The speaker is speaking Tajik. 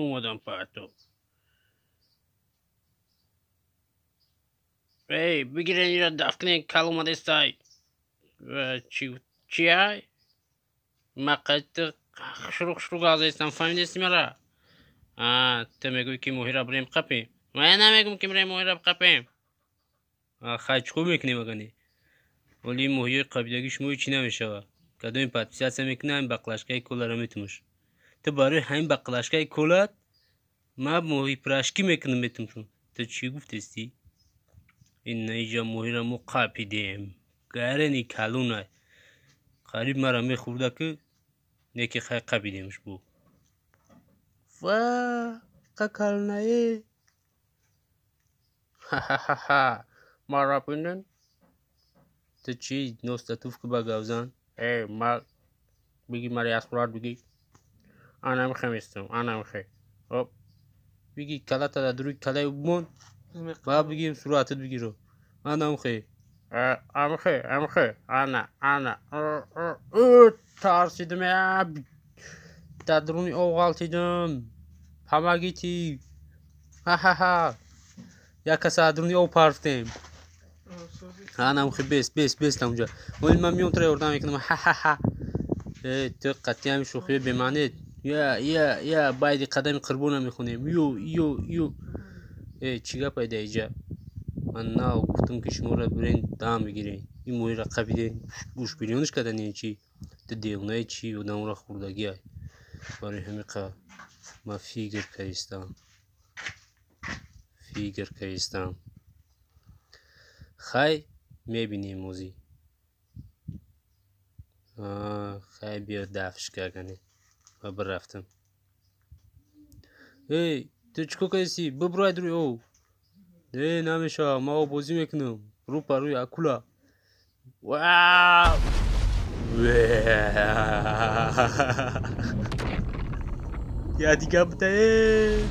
Омадам паҳто. Эй, бигирен ира, даф кунен, кал омадестай. Чия? Ма қайти хушру хушру газестам, фаҳмидести мара? Ту мегӯӣ, ки моҳира бирем қапем. Ман намегӯм, ки бирем моҳира қапем. Хай, чӣ кор мекунем агане? Оли моҳиёи қабилаги шумо чӣ намешавад? Кадоми подписаться мекунам, баклажкаи коларо метумуш. Ту барои ҳамин баклажкаи колат ма моҳи пирашкӣ мекунам, метумшун. Ту чӣ гуфтестӣ? Ин иҷа моҳира мо қапидем. Гарени калунай. Қариб мара мехӯрда, ки неки хай қапидемш бу. Ва қа калунае. Ха-ха-ха. Мара бинен. Ту чӣ носта туф ки ба гавзан? Э, ма биги мари аз сурат биги. Ана мехемистам, ана мехе. Оп. Биги калата дар дуруи калаи бумон. Ба бигим суратат бигиро. Ана мехе. Амхе, амхе. Ана, ана. Тарсидим. Дар дуруни об ғалтидим. Помогите. Ха-ха-ха. Як каса дар дуруни об парфтем. Ана мехе, бес, бес, бес тамунҷа. Оли ман миём, тура ёрдам мекунам. Ха-ха-ха. Э, ту қатъиан шӯхиё бемаънед. Я, я, я, байди қадами қурбона мехонем. Ю, ю, ю. Э, чӣ гапай дар иҷа? Ман нав гуфтам, ки шуморо бирен дам бигирен. Ин моҳиро қапиден, гӯшбирёниш кардани чӣ? Ту девонаи чӣ, одамро хӯрдагиай. Барои ҳамиқа ман фикр кардистам. Фикр кардистам. Хай, мебинем озӣ. Хай, биё дафш кардане. Ва бирафтам. Эй, ту чӣ кор кардисӣ? Бибурай дуруи об. Э, намешавад, ман оббозӣ мекунам. Рӯ па рӯи акула. Вау! Я дига буда, э!